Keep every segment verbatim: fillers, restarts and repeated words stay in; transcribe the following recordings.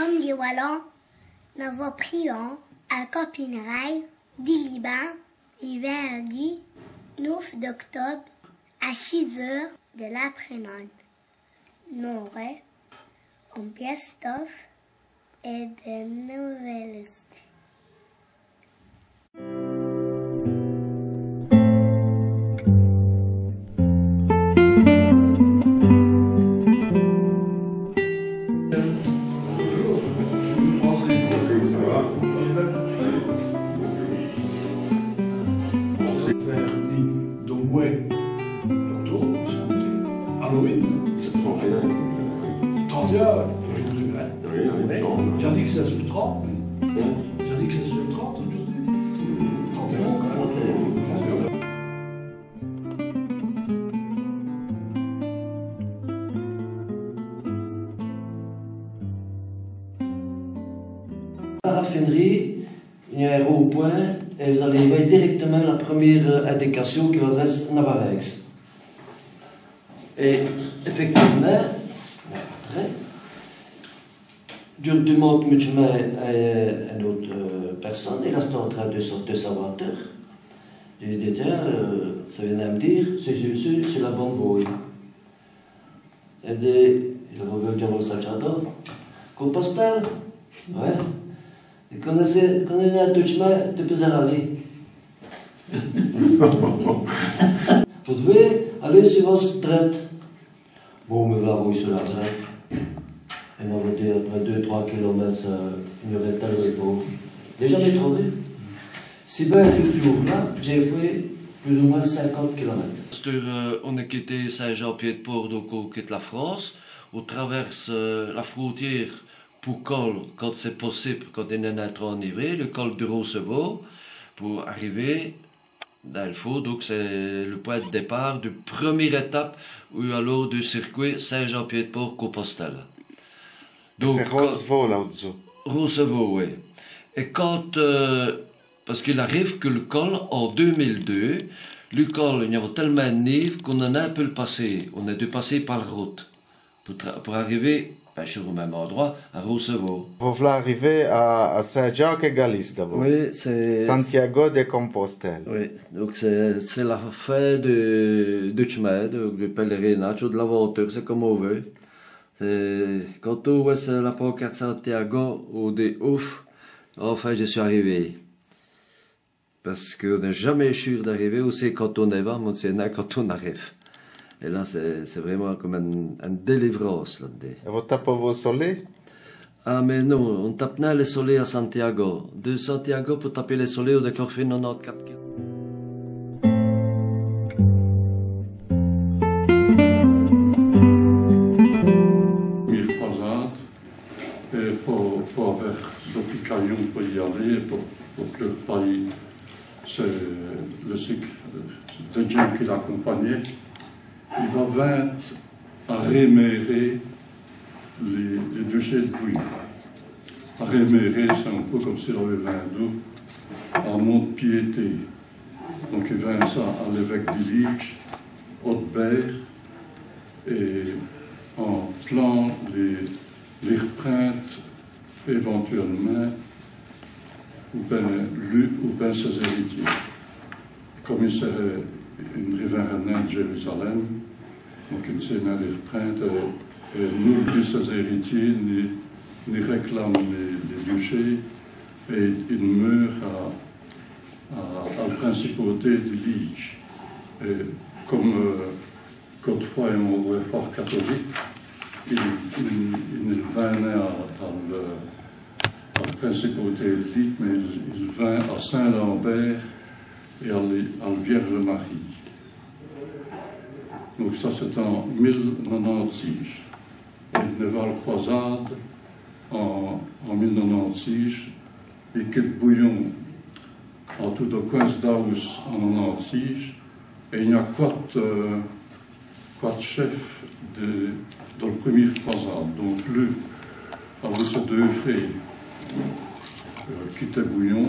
Li walon, nos vos prions al campéndraye di Libin, li vindrèdi noûf d'octôbe, a chîs eûres di l'après-midi. Nos r'vèyons, on best-of èt dès nouvèlès. Fêt d'au mwès l'octôbe, Halloween. Trente et un. Trente et un, aujourd'hui, hein. Oui, oui, oui. Dj'a dit qu' c'èst l' trente, mins... Dj'a dit qu' c'èst l' trente aujourd'hui. Trente et un, quand même. La rafin'rîye, i gn-a on rond-pwint, èt vos-alez vèy dirèctèmint la prumêre, euh, indication qui vos-èstez Navarèx. Èt èfèctiv'mint, après, dji d'mande mutch'mint a, a ène ôte, euh, pèrsone, èle èst an trin d' sôte d' sès vôteûres. Dji li dis, tiens, euh, ça vient d' mi dîre, c'èst, c'èst, c'èst la bone vôye. Èle dit, èle r'vèt dins l' satch à dos. Compostelle ? Ouais. Èt quand c'èst, quand c'èst in touch, mins dji pou-z-aler. Vos d'vèz aler su vosse drète. Bon, mi v'la vôye su la drète. Èt on va dîre après deûs, trwès kilomètes, euh, i gn-a tèl r'pôs. Dèdja, dj'a trové. Si bin, toudis la, dj'é fét pus ou mwins cinquante kilomètes. Asteûre, euh, on-z-a quitté Saint-Jean-Pied-de-Port, donc on quite la France, on travèrse, euh, la frontiére pou col, quand c'èst possibe, quand on n'èst nin tro enivré, li col du Roncevaux, pou ariver dins l' fond, donc c'èst l' pwint d' dèpârt du prumî étape, ou alors du circwit Saint-Jean-Pied-de-Port-Compostelle. Donc, c'èst Roncevaux, là, au-d'zos. Roncevaux, oyi. Èt quand, euh, pace qu'i arive qui l' col, an deûs mile deûs, l' col, i gn-aveut tèlemint d' nîve qu'on n'a nin pu l' passer, on-z-a deû passer pa l' route. Pou tra-, pou ariver, bin, su l' min.me endrwat, à Roncevaux. Vos v'là ariver à, à Saint-Jacques-et-Galice d'abôrd. Oui, c'èst Santiago de Compostelle. Oui, donc c'èst, c'èst la fin du, du tch'min, donc du pèlèrinadje ou d' l'aventure, c'èst come on veût. C'èst, quand on vwèt la pancarte Santiago, on dit, ouf, enfin, dji su arivé. Pace qu'on n'èst jamés sûr d'ariver, on sét quand on-z-a va, mins on n' sét nin quand on-z-arive. Èt là, c'èst, c'èst vraîmint come ène, ène dèlivrance, là-d'dins. Èt vos tapez vos solés ? Ah, mins non, on n' tape nin lès solés à Santiago. Du Santiago, pou taper lès solés, on-z-a co fét nonante-quate kilomètes. Prumêre crwazade, èt po, po aver do picayons po î aler, po, po pus d' payis, c'èst l' sic dès djins qui l'acompagnént. I va vinde à rèmêrer lès, lès duchés d' Bouyon. À rèmêrer, c'èst on pô come s'il aveut vindu à Mont-d' Piété. Donc i vind ça à l'èvêque di Lîdje, Audebert, èt on plan lès, lès r'prinde èventûèlemint, ou bin lu, ou bin sès èritiers. Come i s'è, i n' rivint nin d' Jérusalem, donc i n' sét nin lès r'prinde, èt, èt nul di sès èritiers ni, ni rèclame lès, lès duchés, èt i d'meure à, à, à l' principauté di Lîdje. Èt come, euh, Godefroy èst on rwè fôrt catolique, i, i, i n' vint nin à, à l', à l' principauté di Lîdje, mins i, i vint à Saint-Lambert èt à l', à l' Vièrje Marie. Donc ça, c'èst an mile nonante-sîs. Èt i va à l' crwazade an, an mile nonante-sîs, i quite Bouyon à tout do quinze d'awous' an nonante-sîs, èt i gn-a cwate, euh, cwate chèfs di, di l' prumêre crwazade. Donc lu, avou sès deûs frés, euh, quite Bouyon.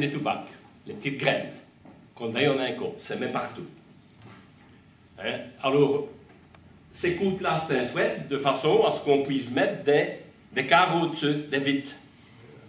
Lès toubakes, lès p'titès grènes, qu'on-z-a on côp, c'èst mèt partout. Hin ? Alôrs, cès coûdes-là, c'èst in fwèt, di façon à çë qu'on pwisse mète dès, dès cåreaus d'ssus, dès vite.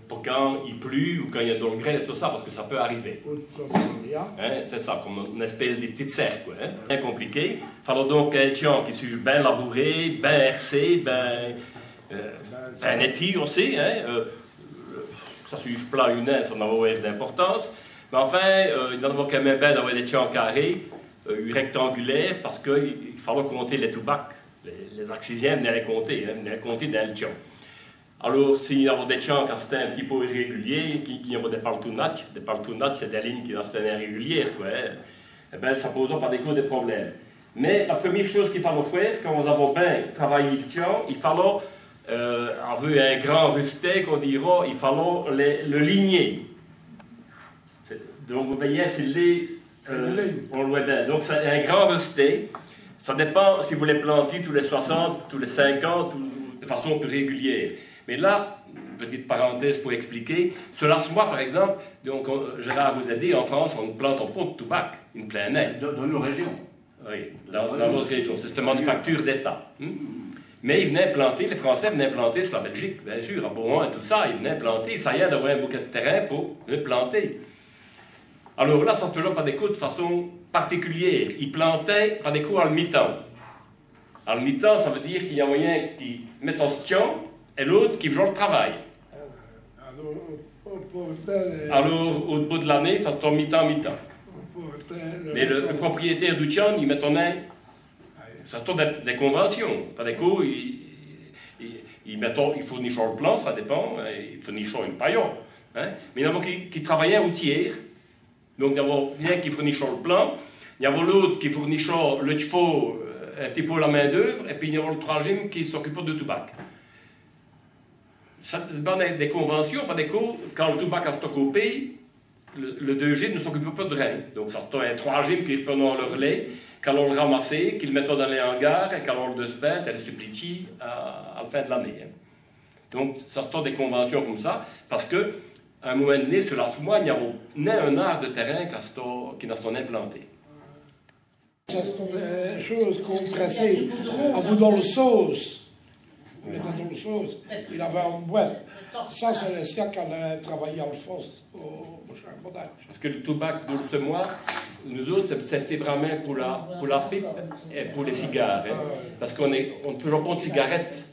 Pou quand i pieut ou quand i-gn-a dèl grêle èt tot ça, pace qui ça peut ariver. Hin, c'èst ça, come one èspèce di p'tit cèrc, qwè, hin. Bén compliqué. Fåt donc in tchamp qui fût bén labouré, bén èrsé, bén, euh, bén nètî ossi, hin. Euh, qu' ça fût plat ou nin, ça n'a nén d'importance. Mins enfin, euh, i-gn-aveut quand min.me bén dins lès tchamps cårés, euh, ou rèctangulêres, pace qu'i, i fåt compter lès toubakes. Lès, lès accizyins v'nèt lès compter, hin, v'nèt lès compter dins l' tchamp. Alôrs, s'i-gn-aveut dès tchamps qu'èsteût in p'tit pô irèguliers, qu'i, qu'i-gn-aveut dès paltounadjes, dès paltounadjes, c'èst dès lignes qui n'èsteût nén irègulières, qwè, hin. Èt bén, ça pôseut pa dès côps dès problèmes. Mins la prumîre chôse qu'i fåt fé, quand on-z-aveut bén travayî l' tchamp, i fåt, euh, avou in grand rustê, qu'on dîreût, i fåt l', l' ligner. C'èst, donc, vos vèyez, c'èst l', euh, on l' vwèt bén. Donc, c'èst in grand rustê. Ça dèpind si vos l' plantez tous lès swèsante, tous lès cinquante, ou di façon pus régulière. Mins là, pètète parintèse pou èspliquer, su l'Årsemwès, par ègzimpe, donc, on, Gérard vos-a dit, an France, on n' plante pont d' toubak, i n' plèt nén. Dins, dins nos rèjions. Oyi, dins, dins vos-ôtes rèjions, c'èst ine manufacture d'Èta. Hin ? Mins i v'nèt planter, lès Francès v'nèt planter su l' Bèljike, bén sûr, à Beauhan èt tot ça, i v'nèt planter, ça, i-gn-aveut in bokèt d' tèrin pou planter. Alôrs là, ça s' fêt pa dès côps d' façon particulière. I plantèt pa dès côps al mitan. Al mitan, ça vout dîre qu'i-gn-aveut in qui mètot s' tchamp èt l'ôte qui fêt l' travay. Alôrs, au bout d' l'anéye, ça s' fêt mitan-mitan. Mins l', l' propriétaire du tchamp, i mètot nén. Ça s' fêt dès, dès convincions. Pa dès côps, i, i, i mètot, i fournichot l' plan, ça dèpind, hin, i fournichot in payon, hin. Mins i-gn-aveut qui, qui travayèt au tièrs. Donc, i-gn-aveut in qui fournichot l' plan, i-gn-aveut l'ôte qui fournichot lès tch'vaus, euh, in p'tit pô l' min.me d'eûve, èt pwis i-gn-aveut l' trwaziyinme qui s'ocupot du toubak. Ça dèpind dès convincions, pa dès côps, quand l' toubak a stî côpé, lès, lès deûziyinmes ni s'ocupottent pus d' rin. Donc, ça s' fêt in trwaziyinme qui r'pwèt l' r'lève, qu'alot l' ramasser, qui l' mètot dins lès angârs, èt qu'alot l' dèsbinde, èt l' supplitchî à, à l' fin d' l'anéye, hin. Donc, ça s' fêt dès convincions come ça, pace qu'à in moumint d'né, su l'Årsemwès, i-gn-aveut nén in âre di tèrin qu'a stî, qui n'a stî nén planté. Ça, c'èst dès chôses qu'on prèssèt avou dèl såce. Mète dèl såce. I-gn-aveut in bwès'. Ça, c'èst lès cias qu'alèt travayî al fos au, au Chambodage. Pace qui l' toubak dèl Årsemwès, nos-ôtes, c'èst, c'èsteût vraîmint pou la, pou la pipe èt pou lès cigârs, hin. Pace qu'on n', on n' fêt pont d' cigarètes.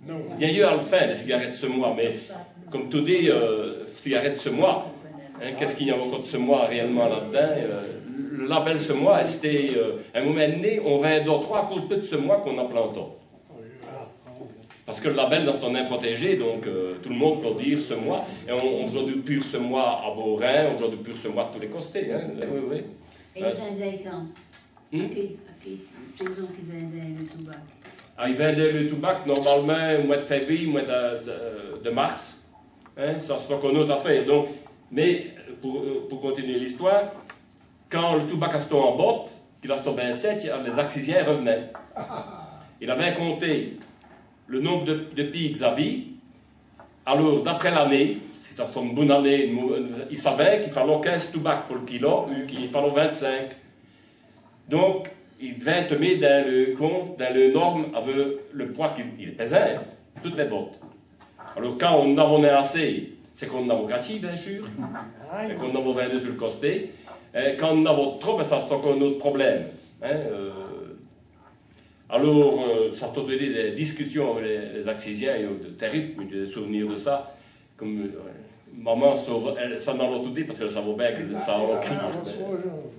Non. D'alieûrs, al fin, lès cigarètes Årsemwès, mins come toudi, euh, cigarètes Årsemwès, hin, qu'èst-ce qu'i-gn-a co d' Årsemwès réèlemint la-d'dins ? Euh, l' labèl Årsemwès, c'èsteût, euh, à in moumint d'né, on vindot trwès côps pus d' Årsemwès qu'on n' plante. Pace qui l' labèl, là, c'è-st-on protèjî, donc, euh, tout l' monde pout dîre Årsemwès, èt on, on dj'a du pur Årsemwès à Beaurain, on dj'a du pur Årsemwès d' tous lès costés, hin. Oyi, oyi. Èt i vindèt quand ? Hmm ? À qué, à qué sôson qu'i vindèt l' toubak ? Ah, i vindèt l' toubak, normalemint, au mwès d' fèvrî, au mwès d', d', d' mårs. Hin, ça, c'è-st-one ôte afêre. Donc, mins, pou, pou continuer l'istwêre, quand l' toubak a stî an bote, qu'il a stî bén sètch, lès accizyins r'v'nèt. Il aveut compté l' nombe di, di pîds qu'i-gn-aveut. Alôrs, d'après l'anéye, si ça stît one boune anéye, one mau-, i saveut qu'i fåt quinze toubaks pou l' kilo, ou qu'i fåt vint-cink. Donc, i d'vint tomer dins l' compte, dins l' norme, avou l' pwès qu'i, i pèsint, totes lès botes. Alôrs, quand on n'aveut nén assez, c'èst qu'on n'aveut catchî, bén sûr, èt qu'on n'aveut vindu su l' costé. Èt quand on n'aveut trop, bén, ça, c'è-st-on ôte problème. Hin, euh, Alôrs, euh, ça a toudi dès discussions avou lès, lès accizyins, èt, euh, dès tèribles, dès souv'nirs di ça. Come, euh, moman, ça, èle, ça n'aleut toudi pace qu'èle saveut bén qu' ça aleut criyî.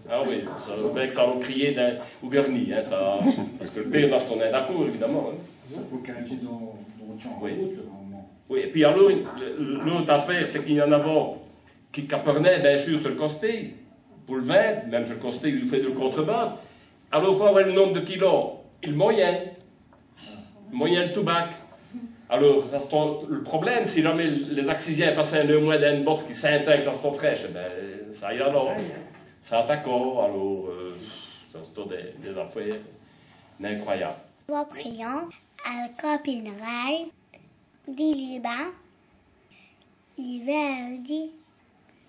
Ah oyi, ça saveut bén qu' ça aleut criyî dins, au guèrni, hin, ça, pace qui l' pére n'èsteut nén d'acôrd, évidemint, hin. Ça pout candjî d'on, d'on tchamp à l'ôte, normalemint. Oyi, èt pwis alôrs, l', l', l'ôte afêre, c'èst qu'i-gn-aveut qui, qu'a pèrmèt, bén sûr, su l' costé, pou l' vinde, min.me su l' costé, i fêt dèl contrebande. Alôrs, pou l' nombe di kilos, i moyène. I moyène l' toubak. Alôrs, ça, c'è-st-on, l' problème, si jamês lès accizyins passèt one mins dins one bote qu'i sintèt qu' ça èsteut frètch, bén, ça, i-gn-a, non. Ça ataque, alôrs, euh, ça, c'è-st-on dès, dès afêres incroyables. Voprian, al campinèl di Liban, li vèrdî,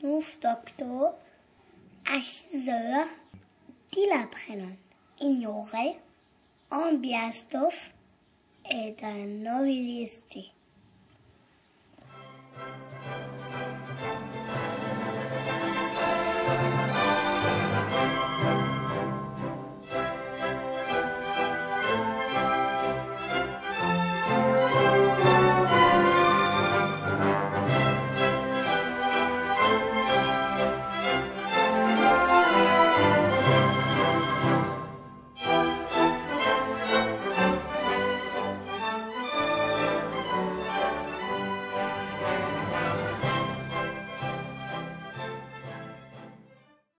Noûf d'octôbe, a sîh eûres, dîl aprè-midi, i-n-aurè on biast-of èt dès-novèlès-idéyes.